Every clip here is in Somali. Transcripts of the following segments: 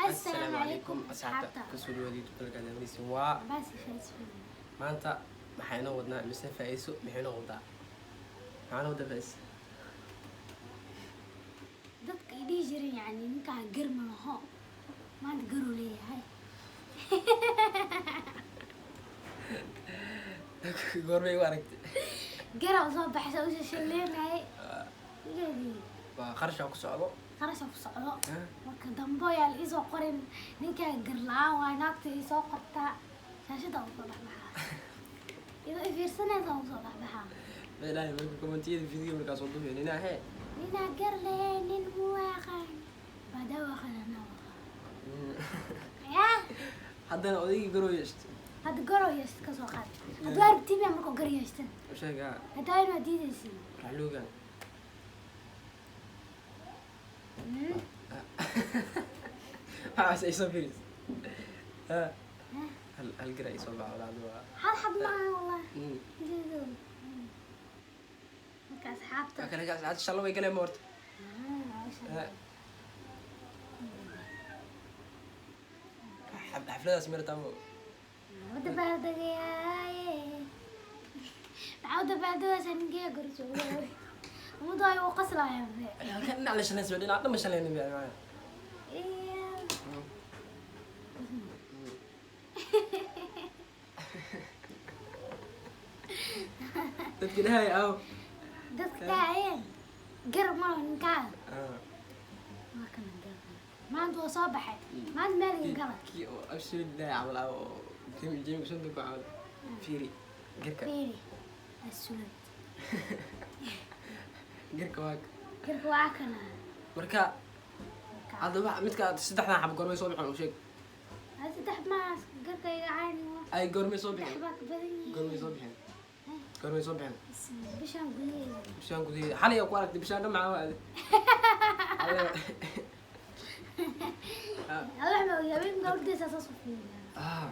Assalaamu calaykum asxaabta kusoo dhawaada YouTube channelka waa Cabaas iyo. Maanta maxaa inoo wadnaa mise faa'iiso maxay inoo wadaa? Maxaa inoo wadaa, faa'iiso? Dadka ay dhihi jireen, yani ninkaan gar ma laho, maanta garuu leeyahay. Goormay u aragtay? Garaa usoo baxaysa, usoo shaleenayay leedii. Waa qarashaa ku socdo. Qarasha ku socdo. Marka dambe yaa la iisoo qorin ninkaan gar la-aan waay. Naagta iisoo qortaa, shaashada usoo dhexbaxaa, iyadoo i fiirsanaysa usoo dhexbaxaa. Ilaahay, marka commentiyada video markaa soo duubay ninaa hee. Ninaa gar leheen, nin muu aqaan badaa aqaan, anaa aqaan yaa. Haddana odaygii garoo yeeshtay. Hadda garoo yeeshta, ka soo qaad hadduu aragtimiya markuu gar yeeshta. U sheegaa. Haddaa inaa diidaysin. Raxluugan. Waxaas ay soo firis hal hal gar ay soo baxo walaal waa. Hal xab maaha wallah. Jeedo. Marka asxaabta. Waa kale asxaabta shallo way galeen ma horta. Xafladaas meel taamo. U dabaaldegayaaye, maxaa u dabaaldegaysaa? Ninkee garjooga ummaddu ay u qaslayaan be. Halkan dhinac la shalaysa, dhinac dhan ma shalaynin be macnaha. Dadki dhahay aw. Dadka dhahayeen gar malo ninkaa. Waa kana gar, maanta waa soo baxay, maanta meel gala. Kii oo absolute dhahay camal ah oo jimi jimi sunta ku camal fiiri garka. Fiiri asulad. Garka waa. Garka waa kana. Marka hadda wax midka saddexdan xabo goormay soo bixin, u sheeg. Saddex maas garkayga caani waa. Ay, goormay soo saddex bixin? Baa ka badan yihiin. Goormay soo bixin? Goormay soo bixin? Bishaan gudaheeda. Bishaan gudaheeda xalay ku aragtay, bishaan dhan maxaa waade? Allah ma oga, habeenka gabadhiisa saas u fiiriyaa.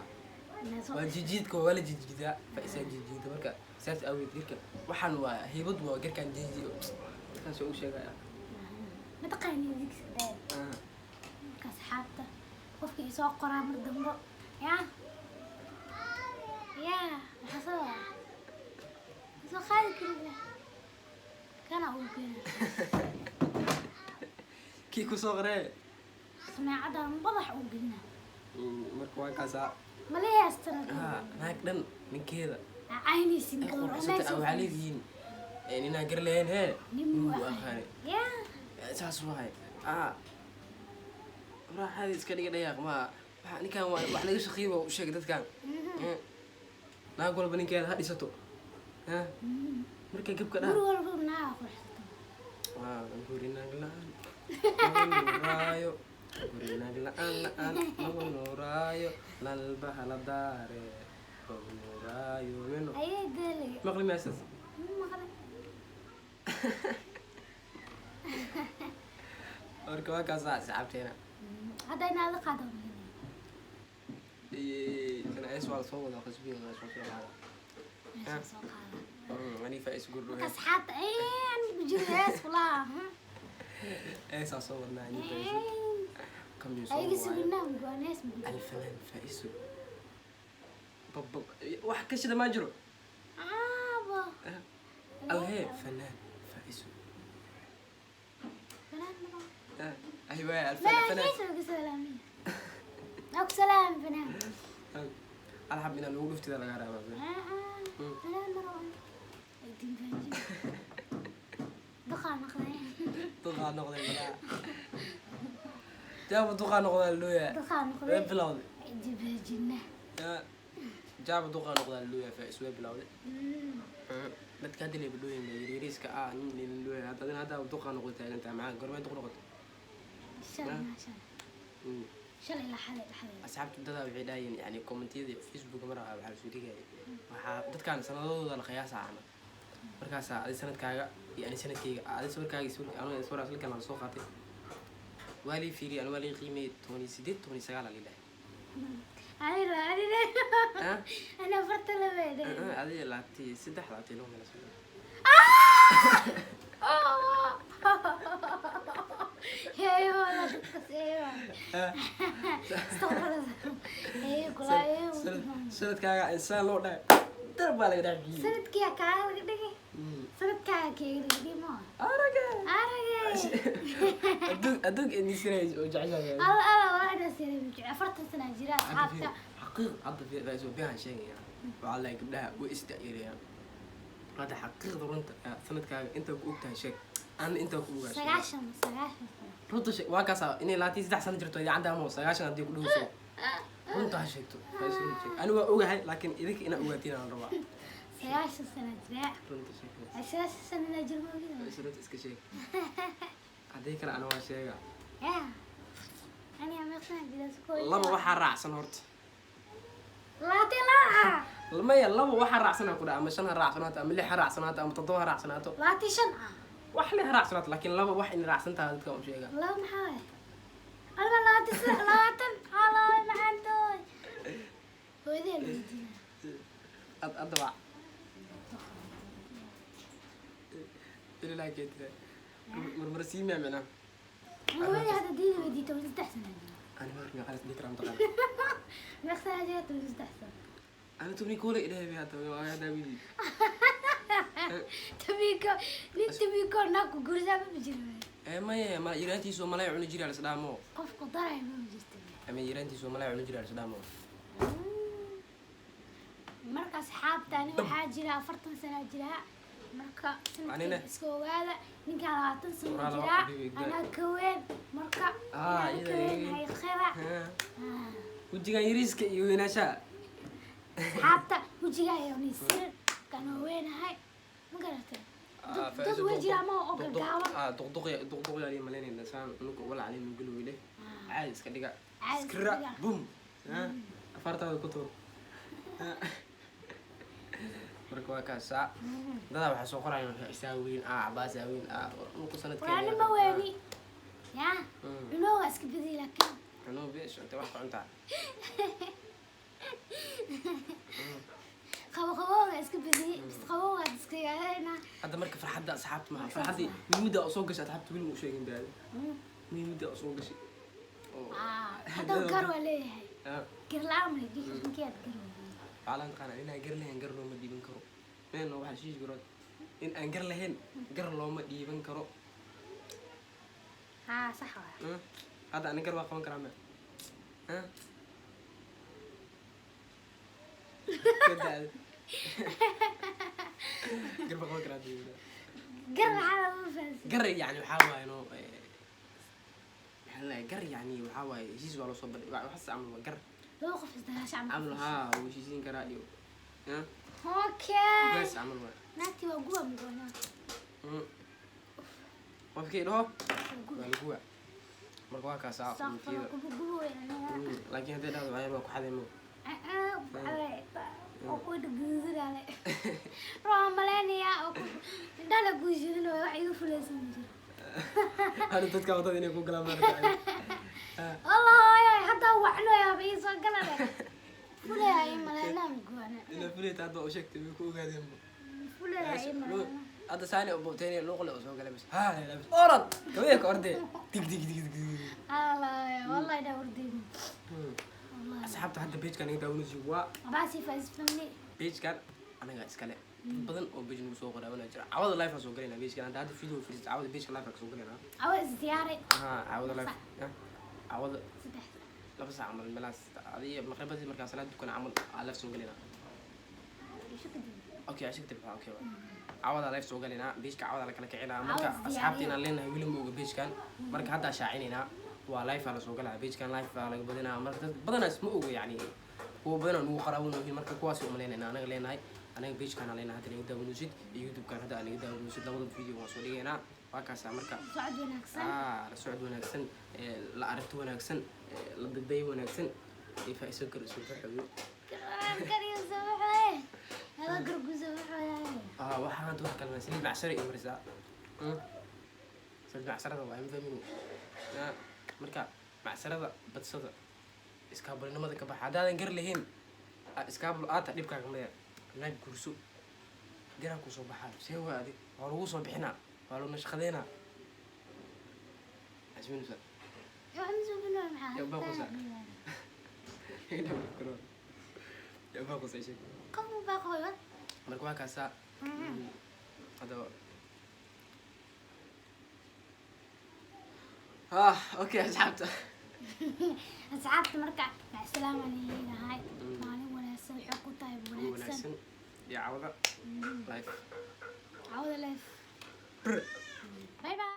Waa jijiidka, waa la jijiidaa, faisaa jijiida. Marka saas aaweed garka waxaan waa haybad, waa garkaan jiji saas u sheegaya. Ma taqaani digsi dheer. Marka asxaabta, qofka isoo qoraa mar dambo yaa yaa maxaa soo soo qaadi karin kana uu keena. Kii kusoo qoree. Sameecadan madax uu gelina. Marka waa kaasaa. Ma leeyahay? Naag dhan ninkeeda caynaysin ay gabar. qurxisatay ah, waxaa leedihiin ninaa gar lahayn hee. Nin nin buu buu aqaanay. aqaanay. Yaa. Saas waay, raaxada iska dhiga dhayaaq ma waxa ninkan waa wax laga shaqeeyay baa u sheegay dadkan. Naag walba ninkeeda ha dhisato. Marka gabka guri dhaa walba naa qurxsato. Guri naag la-aan lagu nuuraayo, guri naag la-aan la-aan lagu nuuraayo, nalba hala daare lagu nuuraayo meno. Ayay dele. Maqli meesas. Maqlay. Marka waa kaasaa asxaabteena. Hadda inaad la qaado. Kana es waa lasoo wadaa, qasbiga waa soo qaada. Meesha soo qaada. Ani faa is gurdho. Marka asxaabta anigu jiro hees kulaha. Eesaa soo wadnaa ani faa kamiyuu soo ayaga waayo. Suginaa mugoan hees mugo. Alfanaan faa-iso bab wax ka shida maa jiro. Aaba. Alhee fanaan faa-iso. Fanaan maro. Aywa alfanaan fanaan. Meesha ku salaamay. Aku salaam fanaan. Alxab inaa lagu dhuftida laga rabaa. Fanaan maro. Ay dinbaaji. Duqaa noqday. Duqaa noqday malaa, jaaba duqaa noqdaa looya. Duqaa way noqday. Bilowday. Ay dinbaajina. Jaaba duqaa noqdaa looya, faa-iso way bilowday. Dadka hadda leeba dhooyin yaryariiska ah nin nin looya hadda adina hadda duqaa noqday taagantahay, maxaa gormee duq noqotay? Shalay ma shalay. Shalay la xalay la xalay. Asxaabta dadaa waxay dhahayeen, yani commentiyada Facebook mar waxaa lasoo dhigayay, waxaa dadkan sanadadooda la qiyaasa camal. Markaasaa adi sanadkaaga iyo ani sanadkayga, adi sawirkaaga iyo sawirka anu sawir aslikan la soo qaatay, waa lii fiiriyay, anu waa lii qiimeeyay, 18, 19 aa lii dhahay. Aniga aniga. Ah. Ana farta la weeday. Adi 23, 22 meel soo. Hey, wala dadkas eewa. Astaqfirullah. Hey, kula eew. Sanadkaaga insaan loo dhahay, dar baa laga dhex bixiyey. Sanadkiyaa kaaga laga dhigay. Sanadkaaga keega laga dhigay ma? Araga. Arage. Adduunka idin oo jeceshahay. Alla alla, waa siray 40 sana jira, asxaabta. Xaqiiq hadda faiso bihan sheegaya, waxaa lahay gabdhaha way isda'yarayaan hadda. Xaqiiqda runta sanadkaaga intaa ku ogtahay sheeg, ana intaa ku ogaa sheeg. 90, 90 sano. Runta sheeg. Waa kaasa inay 23 sano jirto idaacadda ama 90 haddii ku dhowso. Runta ha sheegto Faiso, runta sheeg. Ani waa ogahay, laakiin idinka inaa ogaatiin aan rabaa. 90 sano jira. Runta sheeg. 90 sano jir ma ogida. Faiso, runta iska sheeg, haddii kale ana waa sheega. Ya aniga meeq sana jira sukoo? Laba waxaa raacsan horta. 22. Maya, laba waxaa raacsan ku dhaha, ama shan ha raacsanaato, ama lix ha raacsanaato, ama toddoba ha raacsanaato. 25 ah. Wax lix ha raacsanaato, laakiin laba wax inay raacsan tahay dadka u sheega. Laba maxaa waay? Aniga 23, 20 haloy macaantooy, hooyadee la weydiina. Ad adda waa ilaa keetira marmarsiimia micnaa. Hooyadee hadda diida weydiita, 13 sana jira. Ani mar meeqa dhihi karaa mataqaana? Meeq sana jira? 13 sano. Ani tobni koole ilaahay bay hadda waa hadda wiili. Tabiiko nin, tabiiko naag ku guursaa ma jiro. Ee maya, ma yaraantiisu malay cuni jira alisdhaamo. Qofku daray ma jirto. Ama yaraantiisu malay cuni jira alisdhaamo. Marka asxaabta, ani waxaa jira 40 sana jira. Marka Anina? sanadka iska ogaada, ninkaan 20 sano Waraa laba jiraa. dhibi. Anaa ka weyn marka. Ah, anaa ka iyada weyn weyn. hay khira. Wejigan yariiska iyo weynaashaha. Asxaabta, wejigaa yonisir kana weynahay, ma garatay? Dad way jira ama oo gaagaaban. Duqduqya duqduqya lii malaynayna saan unuga wala calin nugul wile. Caadi iska dhiga. Caadi iska iskira dhiga. Bum afartaada ku tuur. Marka waa kaasaa. Dadaa waxaa soo qoraya isaa weyn, cabaasaa weyn, unuku sanadkeena. Walaani ma weyni ya. Cunooga iska badiy laakiin. Cunoo beesh, intee wax ka cuntaa? Qabo qabooga iska badiyey bis, qabooga iska yaadayna. Hadda marka farxadda asxaabta maha, farxaddii muhiimadda oo soo gashay asxaabta weli ma u sheegin baadi muhiimadda oo soo gashay oo. Hadda gar waa leeyahay. Gar la-aan ma dhihi ninkeed gar waa leeyahay. Waxaa la taqaanaa in aan gar lahayn gar looma dhiiban karo meen. Waxaa shiish garood in aan gar lahayn gar looma dhiiban karo. Haa, sax waa. Hadda ani gar waa qaban karaa me? Ah? Ka daad. Gar baa qaban karaa hadda. Gar maxaa lagu fahansan? Gar yani waxaa waaye no, maxaa la gar yani waxaa waaye heshiis waa loo soo bandhig waxaas camal waa gar. Laba qof isdagaasha camal. Camal haa, wuu heshiisiin karaa iyo Okay. Gaas camal waa. Naagtii waa guba mugoonaa. Qofkii dhaho waa lagu waa. Marka waa kaasaa Saqfala komitiyada. Guba guba weyn. Laakiin hadday dhahdo waxyaaba waa ku xaday mo. Oo ku guduudale waxaan maleynayaa oo indhala guushidin wax iga fulaysan ma jiro. Hada dadka wadada inay ku galaan maaragtay. Wallahi hadda wacnoyaaba ii soo galane fulaya ii maleynaa mugoona. Inaa fulayta hadda u sheegtay way ku ogaadeen mo. Fulaya ii maleynaa. Hadda saani u bobtayna luuqle oo soo galay bas haa la bas orod gabadha ka ordee dig dig dig dig dig. Wallahi wallahi daa hurdeyni wallahi. Asxaabta, hadda page-kan naga daawanayso waa Abaasi Faiz Family. Page-kan anaga iskale. Dad badan oo page nagu soo qoraa wana jira. Cawada live aan soo galaynaa page-kan. Hadda video fiirsid, cawada page-ka live aan soo galaynaa. Awa isdiyaaray. Haa, cawada live cawada. 3. 2 saac camal meelahaas adiga maqribadii markaa salaad dukan camal aa live soo galaynaa. Isho kadib. Okay, casho kadib okay waa cawada live soo galaynaa page-ka, cawada la kala kicinaa marka. Cawada asxaabta diyaariyo. Inaan leenahay weli ma oga page-kan. Marka hadda shaacinaynaa waa live aa la soo galaa page-kan, live aa laga badinaa. Marka dad badanaas ma ogo, yacni kuwa badanaa nugu qaraaban marka kuwaas umalaynayna anaga leenahay, anaga page-kan aan leenahay. Hadda naga daawanaysid iyo YouTube-kan hadda aa naga daawanaysid, labada video waan soo dhigaynaa. Waa kaasaa marka. Socod wanaagsan. La socod wanaagsan, la aragti wanaagsan, la daday wanaagsan iyo faa'iiso kar isu faxayo. Kariyo soo waxay hada garguso waxay. Waxaa hadda wax kalma saliid macsaro iyo marisaa. Saliid macsarada waa ma fahminu. Marka macsarada badsada, iskaabulinimada ka baxa. Haddaadan gar lahayn iskaabul aata dhibkaaga maya. Naag guurso, garaa kusoo baxaa. See waa adig waa lagu soo bixinaa, waa lagu nashqadeynaa. Xasminaysaa. Wax ma suubinooyo, maxaa? Yaa baaqaysaa. Yaa baaqaysaa, sheeg. Qof ma baaqooyo. Marka waa kaasaa haddaba. Ah, okay, asxaabta. Asxaabta, marka macasalaam aan leeyahay. Maalin wanaagsan waxay ku tahay Ugu wanaagsan. Wanaagsan iyo cawada life. Cawada life. Bye bye.